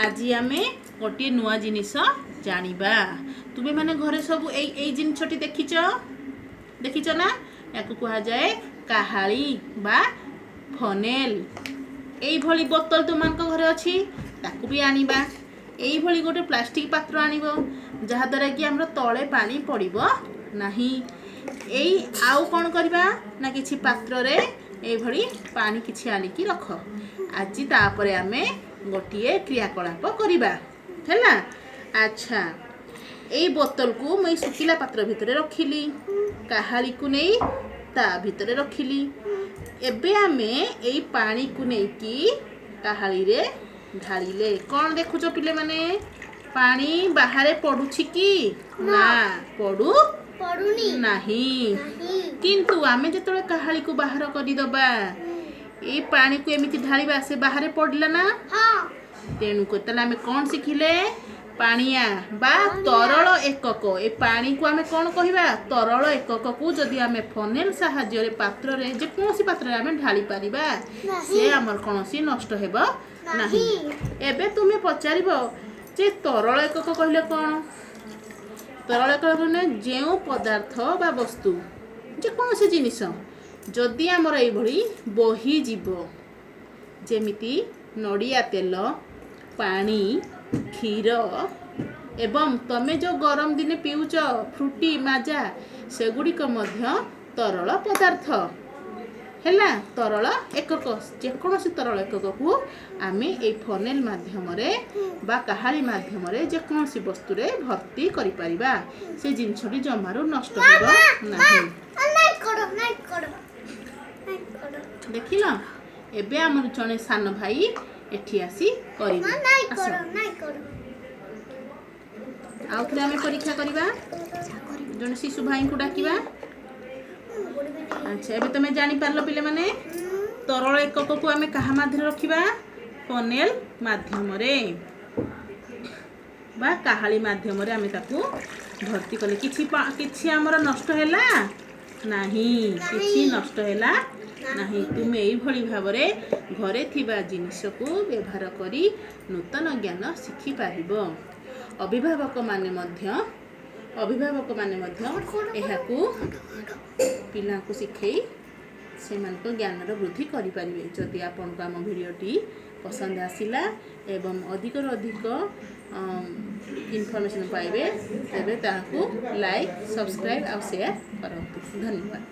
ଆଜି ଆମେ ଗୋଟିଏ ନୂଆ ଜିନିଷ ଜାଣିବା। ତୁମେମାନେ ଘରେ ସବୁ ଏଇ ଏଇ ଜିନିଷଟି ଦେଖିଛ, ଦେଖିଛ ନା? ୟାକୁ କୁହାଯାଏ କାହାଳି ବା ଫନେଲ। ଏଇଭଳି ବୋତଲ ତୁମମାନଙ୍କ ଘରେ ଅଛି, ତାକୁ ବି ଆଣିବା। ଏଇଭଳି ଗୋଟେ ପ୍ଲାଷ୍ଟିକ୍ ପାତ୍ର ଆଣିବ, ଯାହାଦ୍ୱାରା କି ଆମର ତଳେ ପାଣି ପଡ଼ିବ ନାହିଁ। ଏଇ ଆଉ କ'ଣ କରିବା ନା, କିଛି ପାତ୍ରରେ ଏଇଭଳି ପାଣି କିଛି ଆଣିକି ରଖ। ଆଜି ତାପରେ ଆମେ ଗୋଟିଏ କ୍ରିୟାକଳାପ କରିବା, ହେଲା? ଆଚ୍ଛା, ଏଇ ବୋତଲକୁ ମୁଁ ଏଇ ଶୁଖିଲା ପାତ୍ର ଭିତରେ ରଖିଲି, କାହାଳିକୁ ନେଇ ତା ଭିତରେ ରଖିଲି। ଏବେ ଆମେ ଏଇ ପାଣିକୁ ନେଇକି କାହାଳିରେ ଢାଳିଲେ କ'ଣ ଦେଖୁଛ ପିଲାମାନେ? ପାଣି ବାହାରେ ପଡୁଛି କି ନା? ପଡୁ ପଡୁନି। ନାହିଁ। ନାହିଁ। କିନ୍ତୁ ଆମେ ଯେତେବେଳେ କାହାଳିକୁ ବାହାର କରିଦେବା, ଏଇ ପାଣିକୁ ଏମିତି ଢାଳିବା, ସେ ବାହାରେ ପଡ଼ିଲା ନା? ହଁ। ତେଣୁ ତାହେଲେ ଆମେ କ'ଣ ଶିଖିଲେ? ପାଣିଆ ବା ତରଳ ଏକକ, ଏ ପାଣିକୁ ଆମେ କ'ଣ କହିବା? ତରଳ ଏକକକୁ ଯଦି ଆମେ ଫନେଲ ସାହାଯ୍ୟରେ ପାତ୍ରରେ, ଯେକୌଣସି ପାତ୍ରରେ ଆମେ ଢାଳି ପାରିବା, ସେ ଆମର କୌଣସି ନଷ୍ଟ ହେବ ନାହିଁ। ଏବେ ତୁମେ ପଚାରିବ ଯେ ତରଳ ଏକକ କହିଲେ କ'ଣ? ତରଳ ଏକକ ମାନେ ଯେଉଁ ପଦାର୍ଥ ବା ବସ୍ତୁ, ଯେକୌଣସି ଜିନିଷ ଯଦି ଆମର ଏଇଭଳି ବୋହିଯିବ, ଯେମିତି ନଡ଼ିଆ ତେଲ, ପାଣି, କ୍ଷୀର ଏବଂ ତମେ ଯେଉଁ ଗରମ ଦିନେ ପିଉଛ ଫ୍ରୁଟି, ମାଜା, ସେଗୁଡ଼ିକ ମଧ୍ୟ ତରଳ ପଦାର୍ଥ ହେଲା। ତରଳ ଏକକ, ଯେକୌଣସି ତରଳ ଏକକକୁ ଆମେ ଏଇ ଫନେଲ ମାଧ୍ୟମରେ ବା କାହାଳି ମାଧ୍ୟମରେ ଯେକୌଣସି ବସ୍ତୁରେ ଭର୍ତ୍ତି କରିପାରିବା, ସେ ଜିନିଷଟି ଜମାରୁ ନଷ୍ଟ ହେବ ନାହିଁ। ଲାଇକ୍ କର, ଲାଇକ୍ କର, ଲାଇକ୍ କର। ଦେଖିଲ, ଏବେ ଆମର ଜଣେ ସାନ ଭାଇ ଏଠି ଆସି କରିବେ। ଲାଇକ୍ ଆସ। କର, ଲାଇକ୍ କର। ଆଉ ଥରେ ଆମେ ପରୀକ୍ଷା କରିବା। ଜଣେ ଶିଶୁ ଭାଇଙ୍କୁ ଡାକିବା। ଆଚ୍ଛା, ଏବେ ତମେ ଜାଣିପାରିଲ ପିଲାମାନେ, ତରଳ ଏକକକୁ ଆମେ କାହା ମାଧ୍ୟମରେ ରଖିବା? ଫନେଲ ମାଧ୍ୟମରେ ବା କାହାଳି ମାଧ୍ୟମରେ ଆମେ ତାକୁ ଭର୍ତ୍ତି କଲେ କିଛି ଆମର ନଷ୍ଟ ହେଲା ନାହିଁ। କିଛି ନଷ୍ଟ ହେଲା ନାହିଁ। ତୁମେ ଏଇଭଳି ଭାବରେ ଘରେ ଥିବା ଜିନିଷକୁ ବ୍ୟବହାର କରି ନୂତନ ଜ୍ଞାନ ଶିଖିପାରିବ। ଅଭିଭାବକମାନେ ମଧ୍ୟ ଏହାକୁ ପିଲାଙ୍କୁ ଶିଖେଇ ସେମାନଙ୍କ ଜ୍ଞାନର ବୃଦ୍ଧି କରିପାରିବେ। ଯଦି ଆପଣଙ୍କୁ ଆମ ଭିଡ଼ିଓଟି ପସନ୍ଦ ଆସିଲା ଏବଂ ଅଧିକରୁ ଅଧିକ ଇନଫର୍ମେସନ୍ ପାଇବେ, ତେବେ ତାହାକୁ ଲାଇକ୍, ସବସ୍କ୍ରାଇବ୍ ଆଉ ସେୟାର କରନ୍ତୁ। ଧନ୍ୟବାଦ।